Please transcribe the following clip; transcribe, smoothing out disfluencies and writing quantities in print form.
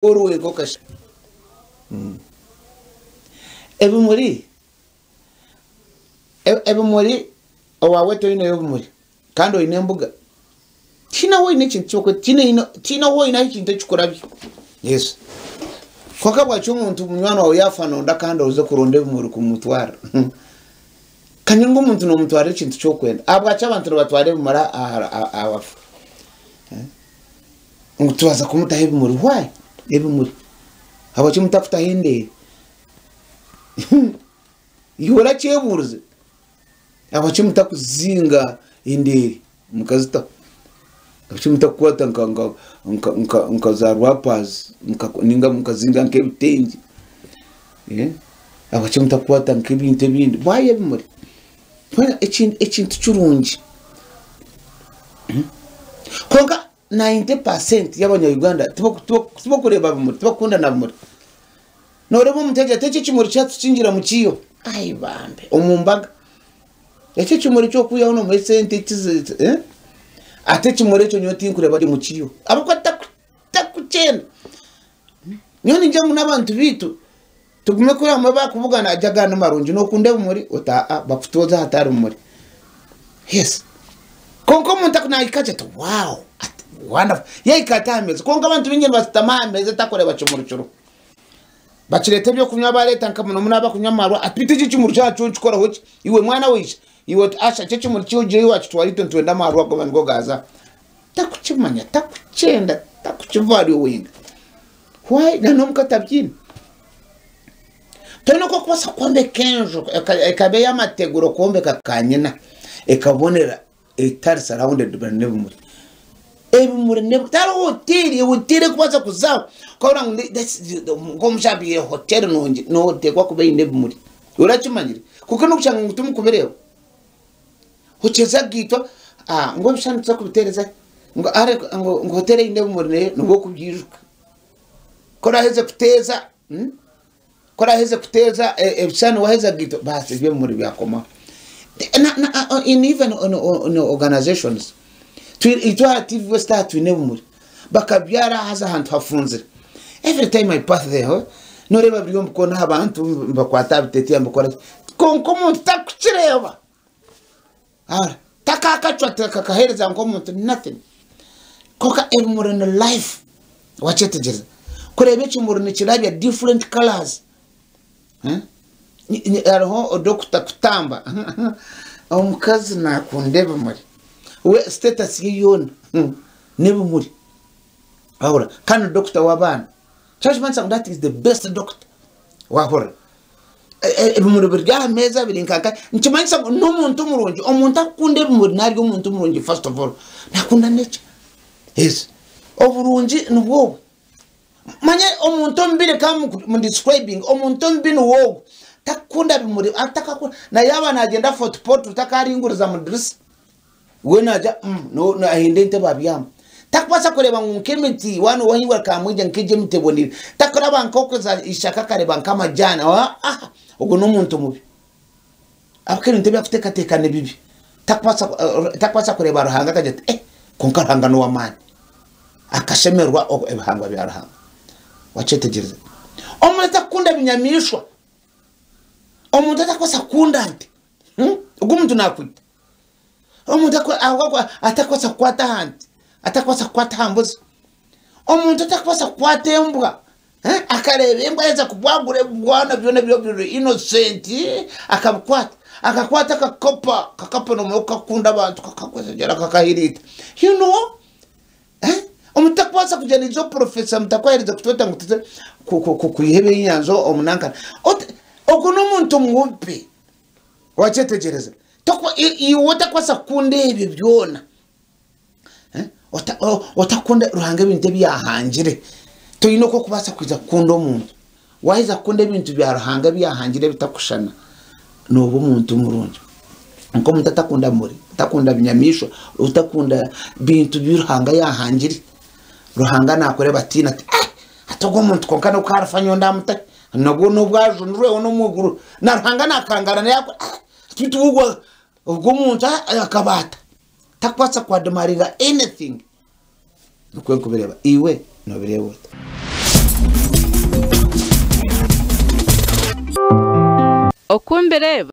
Ori wenka okashaba. Ebimuri, ebimuri owaawe toineyo ebimuri kandi oine embuga, tihaine ahu oine ekintu ky'okwe, tihaine ahu oine ekintu ekikurabya. Yes. Kwonka bwakya omuntu munywani waawe yaafa nonda kandi oze kuronda ebimuri kumutwara. Kandi ngu omuntu nomutwarira ekintu ky'okwenda. Ahabwaki abantu nibatwara ebimuri aha bafu? Ngu twaza kumutaho ebimuri. Why ebimuri? Ahabwaki mutakutaho endeere? Iwe orakyebuurize? Ahabwaki mutakuzinga endeere mukazitaho? Ahabwaki mutakukwata nka za wrappers ninga mukazinga nk'ebitengye? Ahabwaki mutakukwata nk'ebintu ebindi? Why ebimuri? Ekintu kirungi. Kwonka 90% y'abanya-Uganda tibakureeba bimuri, tibakukunda na bimuri. Nooreeba omuntu agira ati eki ekimuri kyatukingira mu kiiho, ai bambe omu mbaga. Eki ekimuri ky'okwihaho noomuha esente ati ekimuri ekyo nyowe tinkureeba gye mu kiiho ahabw'okuba takukyenda. Nyowe ningira ngu n'abantu baitu tugume kuri hamwe bakubugana agye aga nimarungi nokunda ebimuri oti aa bakutoza ahatari bimuri yes kwonka omuntu aku nahika agye ati wow ati wonderful yahika ati aha meeza kwonka abantu baingi nibasitama aha meeza takureba kimuri kiriho bakireta ebyokunywa bareta nka muno muno abakunywa amarwa ati beitu eki ekimuri kyacu nkikoraho ki iwe mwana waija iwe oti asha eki ekimuri kyogireyo wakitwara itwe nitwenda amarwa goona nigo gaaza Takukimanya, takukyenda, takukivaluinga. Why? Na n'omuka tabyine. Toine oku orikubaasa kwombeka enju ekaba ey'amategura okwombeka kanyina ekabonera etari surrounded by n'ebimuri. Ebimuri n'ebi tihariho hoteeri, hoteeri erikubaasa kuzaho okabona ngu nk'omushaija hoteeri nungi noteekwa kuba eine ebimuri. Orakimanyire? Kwonka n'okushanga ngu timukubireeba. Okyeza kugaitwa ngu ebishushani nituza kubiteereza hi? Ngu areka ngu hoteeri eine ebimuri nayo nibwo okubyijuka. Ku oraheze kuteeza, ku oraheze kuteeza ebishushani waheza kugaitwa baasi ebyo ebimuri byakomaho. In even in organisations, itwe aha TV West aha twine ebimuri, bakabyara haza ahantu hafunzire. Every time I pass there, noreeba biri omu koona abantu nibakwata aha biteteeya nibakora ki, kwonka omuntu tarikukireeba. Ahh takakacwa takakahereza nk'omuntu nothing. Kwonka ebimuri ni life wakyetegyereza. Kureeba ekimuri nikirabya different colours hariho dokita kutamba omukazi nakunda ebimuri we status ye yoona n'ebimuri wahurira kandi ni dokita w'abaana kyakimanyisa ngu that is the best doctor wahurira. Ebimuri biri aha meeza biri nka nka nikimanyisa ngu n'omuntu murungi omuntu arikukunda ebimuri nari omuntu murungi first of all nakunda nature yes oburungi nibwo obwo manya omuntu omubi reka mu describing omuntu omubi niwe ogwo takukunda bimuri na yaaba nagyenda Fort Portal takaringuriza mu dirisa. We naagira ahenda entebe abyama. Takubaasa kureeba ngu nk'emiti waaba noohingura Kamwengye nk'egi emiti eboneire. Takuraba nk'okuza ishaka akareeba nk'amajaani aa ogwo n'omuntu mubi. Ahabw'okuba ebintu ebi arikuteekateeka ni bibi. Takubaasa takubaasa kureeba Ruhanga akagira ati eh kwonka Ruhanga n'ow'amaani. Akashemererwa ebihangwa bya Ruhanga. Wakyetegyereza? Omuntu atakukunda binyamaishwa, omuntu atakubaasa kukunda nte, ogwo omuntu naakwita. Omuntu atakubaasa kukwata aha nte, atakubaasa kukwata aha mbuzi, omuntu atakubaasa kukwata embwa, akareeba embwa yaaza kubwagura ebibwana byona ebiriho biri innocent akabikwata, akakwata akakapa, akakapa noomanya oku kakukunda abantu kakakweshegyera kakahiriita, you know omuntu takubaasa kugira ngu ijo professor mutakuheereza kutweta ngu tuze kwiha ebyenyanja omu nankana, ogwo n'omuntu mubi. Wakyetegyereza? Iwe otakubaasa kukunda ebyo byona, otakunda Ruhanga ebintu ebi yahangire, toine oku orikubaasa kwija kukunda omuntu. Waheza kukunda ebintu bya Ruhanga ebi yahangire ebitakushushana, nooba omuntu murungi. Kwonka omuntu atakunda muri, atakunda binyamaishwa, otakunda bintu bi Ruhanga yahangire, Ruhanga nakureeba atiine ati, hati ogu omuntu kwonka nobu arifa nyowe ndamutahe. Nabwo n'obu ajunirweho n'omu iguru, na Ruhanga naakangara naye akora ah, beitu ogwo ogwo omuntu ah, akaba ata? Takubaasa ku admiringa anything. Nikwo nkubireeba. Iwe noobireeba ota? Oku mbireeba.